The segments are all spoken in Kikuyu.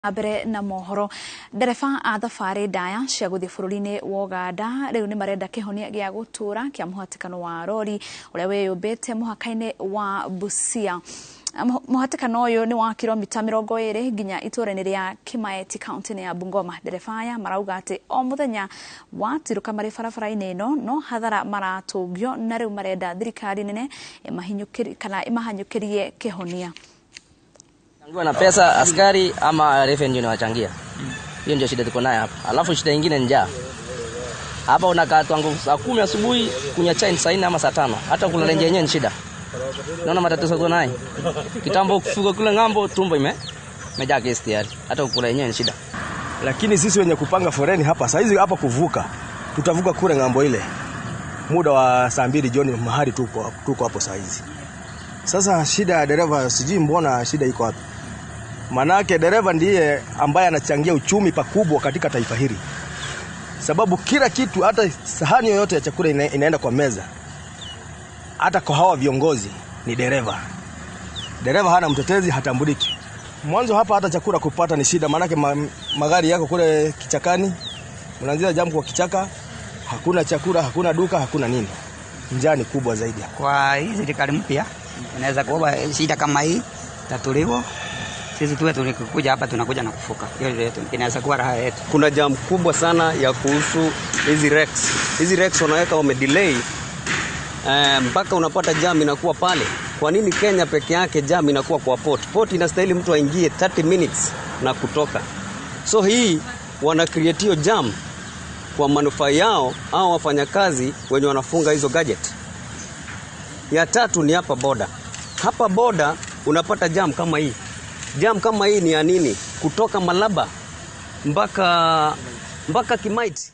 Mbere na mohoro, ndereba a thabarĩ ndaya cia gũthiĩ bũrũri-inĩ wa Uganda rĩu nĩ marenda kĩhonia gĩa gũtũũra kĩa mũhatĩkano wa rori ũrĩa wĩyũmbĩte mũhaka-inĩ wa Busia. Mũhatĩkano ũyũ nĩ wa kilomita 20 nginya itũũra-inĩ rĩa Kimaeti kaunti-inĩ ya Bungoma. Ndereba aya marauga atĩ o mũthenya watirũka marĩ barabara-inĩ ĩno no hathara maratũngio na rĩu marenda thirikari nene kana ĩmahanyũkĩrie kĩhonia. Na pesa askari ama revenue inawachangia. Hiyo ndio shida tuko nayo hapa. Alafu shida nyingine ni njaa. Hapa unakaa tangu saa 10 asubuhi kunywa chai saa 4 ama saa 5. Hata kula lenje yenyewe ni shida. Naona matatizo tuko nayo. Kitambo kufuka kule ng'ambo tumbo imejaa gesi tayari. Hata kula yenyewe ni shida. Lakini sisi wenye kupanga foreni hapa saa hizi hapa kuvuka, tutavuka kule ng'ambo ile. Muda wa saa 2 jioni mahali tuko hapo saa hizi. Sasa shida ya dereva sijui mbona shida iko wapi. Manake dereva ndiye ambaye anachangia uchumi pakubwa katika taifa hili. Sababu kila kitu, hata sahani yoyote ya chakula inaenda kwa meza. Hata kwa hawa viongozi ni dereva. Dereva hana mtetezi, hatambuliki. Mwanzo hapa hata chakula kupata ni shida, manake magari yako kule kichakani, mnaanzia jamu kwa kichaka, hakuna chakula, hakuna duka, hakuna nini. Njaa ni kubwa zaidi. Kwa hii serikali mpya inaweza kuwa shida kama hii tatuliwa. Sisi tuwe tulikuja hapa tunakuja na kufuka. Hiyo inaweza kuwa raha yetu. Kuna jam kubwa sana ya kuhusu hizi wrecks. Hizi wrecks wanaweka wame delay mpaka unapata jam inakuwa pale. Kwa nini Kenya peke yake jam inakuwa kwa port? Port inastahili mtu aingie 30 minutes na kutoka. So hii wana create hiyo jam kwa manufaa yao au wafanyakazi wenye wanafunga hizo gadget. Ya tatu ni hapa border. Hapa border unapata jam kama hii. Jam kama hii ni ya nini? Kutoka Malaba mpaka Kimaiti.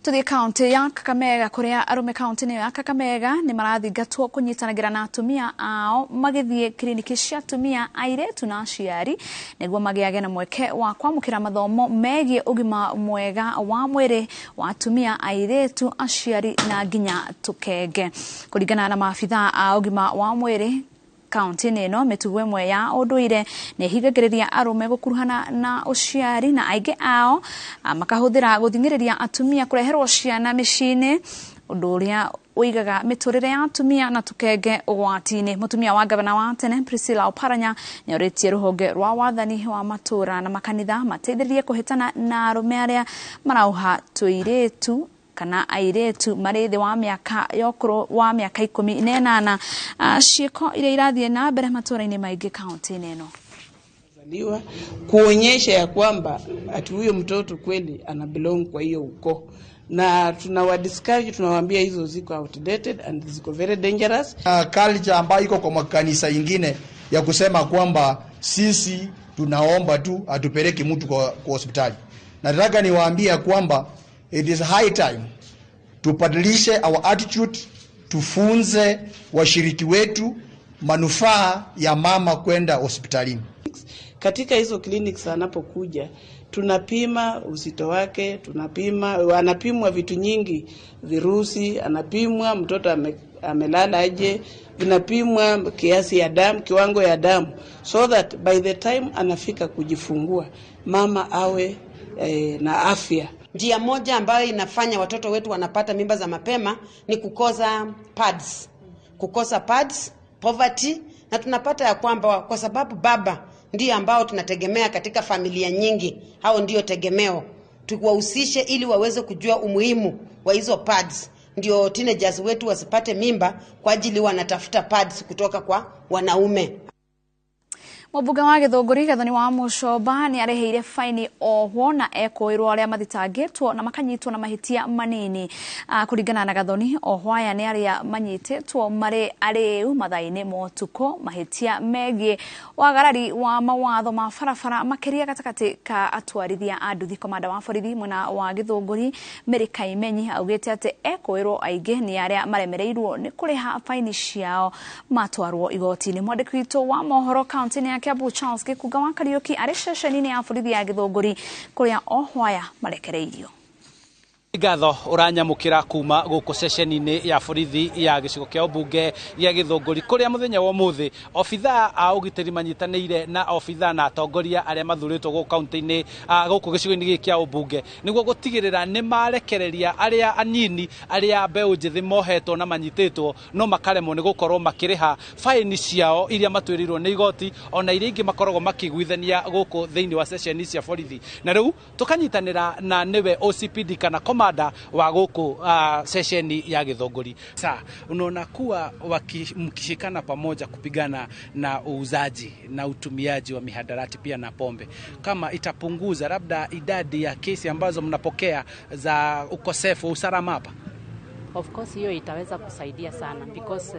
Tuthie kaunti ya Kakamega kuria arume kaunti-inĩ ya Kakamega nĩ marathingatwo kũnyitanagĩra na atumia ao magĩthiĩ kiriniki cia atumia airĩtu na aciari nĩguo magĩage na mweke wa kwamũkĩra mathomo megiĩ ũgima mwega wa mwĩrĩ wa atumia airĩtu aciari na nginya tũkenge. Kũringana na maabithaa a ũgima wa mwĩrĩ kaunti-inĩ ĩno, mĩtugo ĩmwe ya ũndũire nĩ ĩhingagĩrĩria arũme gũkuruhana na ũciari na aingĩ ao makahũthĩra gũthing'ĩrĩria atumia kũreherwo ciana mĩciĩ-inĩ, ũndũ ũrĩa ũigaga mĩtũrĩre ya atumia na tũkenge ũgwati-inĩ. Mũtumia wa gavana wa tene Priscilla Oparanya nĩorĩtie rũhonge rwa wathani wa matũũra na makanitha mateithĩrĩrie kũhĩtana na arũme arĩa marauha tũirĩtu kana airĩtu marĩ thĩ wa mĩaka ya ũkũrũ wa mĩaka 18 ciĩko iria irathiĩ na mbere matũũra-inĩ maingĩ kaunti-inĩ ĩno. Kuonyesha ya kwamba ati huyo mtoto kweli ana belong kwa hiyo ukoo, na tunawa discourage, tunawaambia hizo ziko outdated and ziko very dangerous. Culture ambayo iko kwa makanisa ingine ya kusema kwamba sisi tunaomba tu atupeleke mtu kwa hospitali. Nataka niwaambie kwamba it is high time tubadilishe our attitude, tufunze washiriki wetu manufaa ya mama kwenda hospitalini. Katika hizo clinics anapokuja tunapima uzito wake, tunapima, anapimwa vitu nyingi, virusi, anapimwa mtoto amelala aje, vinapimwa kiasi ya damu, kiwango ya damu, so that by the time anafika kujifungua mama awe na afya. Njia moja ambayo inafanya watoto wetu wanapata mimba za mapema ni kukosa pads. Kukosa pads, poverty, na tunapata ya kwamba kwa sababu baba ndiye ambao tunategemea katika familia nyingi, hao ndio tegemeo. Tuwahusishe ili waweze kujua umuhimu wa hizo pads, ndio teenagers wetu wasipate mimba kwa ajili wanatafuta pads kutoka kwa wanaume. Mũmbunge wa Gĩthũngũri Gathoni wa Mũcomba nĩ arĩhĩire faini ohwo na ekũĩrwo arĩa mathitangĩtwo na makanyitwo na mahĩtia manini. Kũringana na Gathoni, ohwo aya nĩ arĩa manyitĩtwo marĩ arĩu mathaa-inĩ ma ũtukũ, mahĩtia megiĩ wagarari wa mawatho ma barabara makĩria gatagatĩ ka atwarithia a nduthi. Komanda wa borithi mwena wa Gĩthũngũri Mary Kaimenyi augĩte atĩ ekũĩrwo aingĩ nĩ arĩa maremereirwo nĩ kũrĩha faini ciao matwarwo igoti-inĩ. Mwandĩki witũ wa mohoro kaunti-inĩ ya Kiambu Charles Gĩkunga wa Kariũki arĩ ceceni-inĩ ya borithi ya Gĩthũngũri kũrĩa ohwo aya marekereirio. Ngatho ũranyamũkĩra kuma gũkũ ceceni-inĩ ya borithi ya gĩcigo kĩa ũmbunge gĩa Gĩthũngũri, kũrĩa mũthenya wa ũmũthĩ obithaa a ũgitĩri manyitanĩire na obithaa na atongoria arĩa mathurĩtwo gũkũ kaunti-inĩ, gũkũ gĩcigo-inĩ gĩkĩ kĩa ũmbunge, nĩguo gũtigĩrĩra nĩ marekereria arĩa anini, arĩa mbeũ njĩthĩ mohetwo na manyitĩtwo no makaremwo nĩ gũkorwo makĩrĩha baĩni ciao iria matuĩrĩirwo nĩ igoti, ona iria ingĩ makoragwo makĩiguithania gũkũ thĩinĩ wa ceceni cia borithi. Na rĩu tũkanyitanĩra na nĩwe OCPD kana komanda wa gũkũ ceceni ya Gĩthũngũri. Sa unaona kuwa mkishikana pamoja kupigana na uuzaji na utumiaji wa mihadarati pia na pombe, kama itapunguza labda idadi ya kesi ambazo mnapokea za ukosefu wa usalama hapa? Of course hiyo itaweza kusaidia sana because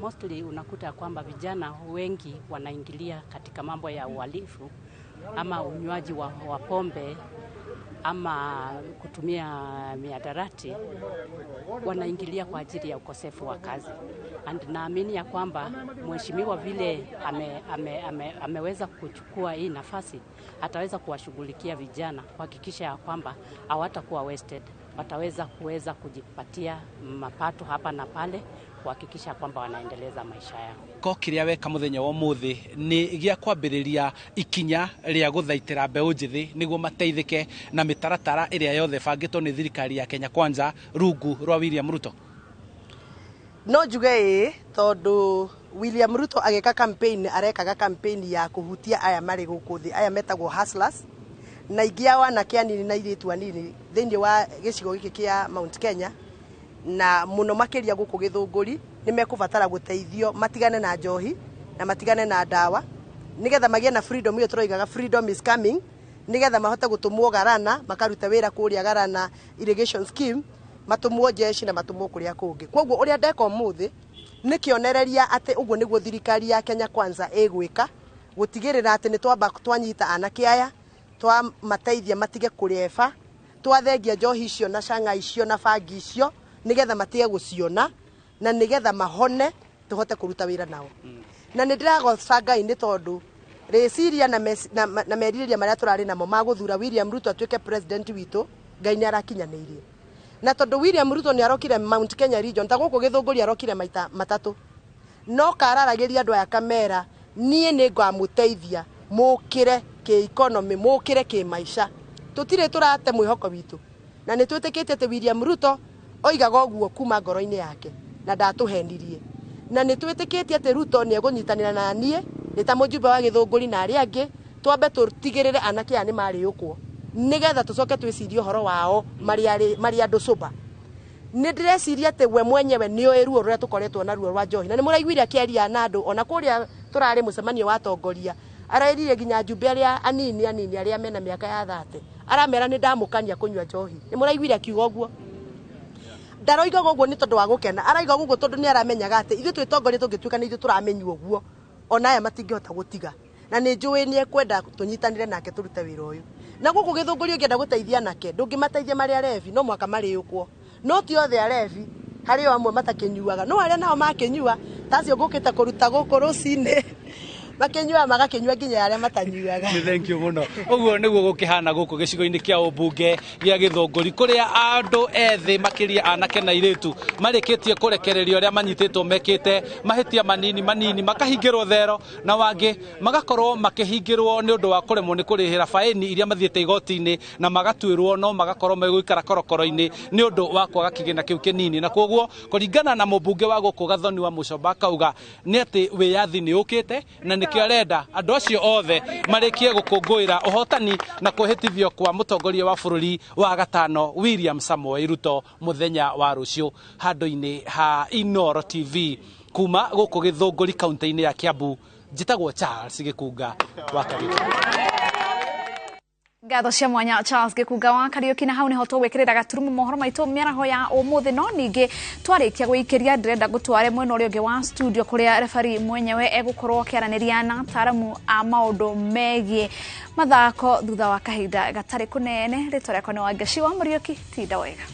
mostly unakuta kwamba vijana wengi wanaingilia katika mambo ya uhalifu ama unywaji wa pombe ama kutumia mihadarati, wanaingilia kwa ajili ya ukosefu wa kazi. And naamini ya kwamba mheshimiwa vile ameweza kuchukua hii nafasi, ataweza kuwashughulikia vijana kuhakikisha ya kwamba hawatakuwa wasted, wataweza kuweza kujipatia mapato hapa na pale, kuhakikisha kwamba wanaendeleza maisha yao. Ko kĩrĩa weka mũthenya wa ũmũthĩ nĩ gĩa kwambĩrĩria ikinya rĩa gũthaitĩra mbeũ njĩthĩ nĩguo mateithĩke na mĩtaratara ĩrĩa yothe ĩbangĩtwo nĩ thirikari ya Kenya Kwanza rungu rwa William Ruto? No njuge ĩĩ, tondũ William Ruto agĩka campaign arekaga campaign ya kũhutia aya marĩ gũkũ thĩ, aya metagwo hustlers, na aingĩ ao anake anini na airĩtu anini thĩinĩ wa gĩcigo gĩkĩ kĩa Mount Kenya, na mũno makĩria gũkũ Gĩthũngũri, nĩ mekũbatara gũteithio matigane na njohi na matigane na ndawa, nĩgetha magĩe na freedom ĩyo tũroigaga freedom is coming, nĩgetha mahote gũtũmwo Garana makarute wĩra kũrĩa Garana irrigation scheme, matũmwo jeshi na matũmwo kũrĩa kũngĩ. Kwoguo ũrĩa ndeka ũmũthĩ nĩ kĩonereria atĩ ũguo nĩguo thirikari ya Kenya Kwanza ĩgwĩka, gũtigĩrĩra atĩ nĩ twamba twanyita anake aya, twamateithia matige kũreba, twathengia njohi icio na canga icio na bangi icio, nĩgetha matige gũciona na nĩgetha mahone tũhote kũruta wĩra nao. Na nĩ ndĩragoca Ngai nĩ tondũ rĩciria na merirĩria marĩa tũrarĩ namo ma gũthura William Ruto atuĩke president witũ, Ngai nĩ arakinyanĩirie. Na tondũ William Ruto nĩ arokire Mount Kenya region, ta gũkũ Gĩthũngũri arokire maita matatũ, no kararagĩria andũ aya kamera, niĩ nĩ ngamũteithia mũkĩre kĩ-economy, mũkĩre kĩ-maica. Tũtirĩ tũrate mwĩhoko witũ, na nĩ twĩtĩkĩtie atĩ William Ruto oigaga ũguo kuma ngoro-inĩ yake na ndatũhenirie. Na nĩ twĩtĩkĩtie atĩ Ruto nĩ egũnyitanĩra na niĩ nĩ ta mũjumbe wa Gĩthũngũri na arĩa angĩ, twambe tũtigĩrĩre anake aya nĩ marĩũkwo, nĩgetha tũcoke twĩcirie ũhoro wao marĩ andũ sober. Nĩ ndĩreciria atĩ we mwenyewe nĩ oĩ ruo rũrĩa tũkoretwo naruo rwa njohi, na nĩ mũraiguire akĩaria na andũ ona kũrĩa tũrarĩ mũcemanio wa atongoria, arerire nginya njumbe arĩa anini anini arĩa mena mĩaka ya 30, aramera nĩ ndamũkania kũnyua njohi. Nĩ mũraiguire akiuga ũguo? Ndaroigaga ũguo nĩ tondũ wa gũkena, araiga ũguo tondũ nĩ aramenyaga atĩ ithuĩ twĩtongoria tũngĩtuĩka nĩ ithuĩ tũramenyua ũguo, ona aya matingĩhota gũtiga. Na nĩ njũĩ nĩ ekwenda tũnyitanĩre nake tũrute wĩra ũyũ. Na gũkũ Gĩthũngũri ũngĩenda gũteithia anake, ndũngĩmateithia marĩ arebi, no mũhaka marĩũkwo. No ti othe arebi, harĩ o amwe matakĩnyuaga, no arĩa nao makĩnyua, ta acio ngũkĩte kũruta gũkũ rũcinĩ, makĩnyua magakĩnyua nginya arĩa matanyuaga. Nĩ thank you mũno. Ũguo nĩguo gũkĩhana gũkũ gĩcigo-inĩ kĩa ũmbunge gĩa Gĩthũngũri, kũrĩa andũ ethĩ makĩria anake na airĩtu marĩkĩtie kũrekererio arĩa manyitĩtwo mekĩte mahĩtia manini manini, makahingĩrwo thero, na wangĩ magakorwo makĩhingĩrwo nĩ ũndũ wa kũremwo nĩ kũrĩhĩra baĩni iria mathiĩte igoti-inĩ na magatuĩrwo no magakorwo megũikara korokoro-inĩ nĩ ũndũ wa kwaga kĩgĩna kĩu kĩnini. Na kwoguo kũringana na mũmbunge wa gũkũ Gathoni wa Mũcomba akauga nĩ atĩ wĩyathi nĩ ũkĩte na nĩkĩo arenda andũ acio othe marĩkie gũkũngũĩra ũhotani na kwĩhĩtithio kwa mũtongoria wa bũrũri wa gatano William Samoei Ruto mũthenya wa rũciũ handũ-inĩ ha Inooro TV kuma gũkũ Gĩthũngũri kaunti-inĩ ya Kiambu. Njĩtagwo Charles Gĩkunga wa Kariuki. Ngatho cia mwanya Charles Gĩkunga wa Kariuki, na hau niho tũgwĩkĩrĩra gaturumo mohoro maitũ mĩaraho ya ũmũthĩ. No ningĩ twarĩkia gũikĩria ndĩrenda gũtware mwena ũrĩa ũngĩ wa studio kũrĩa refari mwenyewe egũkorwo akĩaranĩria na ataaramu a maũndũ megiĩ mathako thutha wa kahinda gatarĩ kũnene. Rĩtwa rĩakwa nĩ Wangeci wa Mũriũki, tinda wega.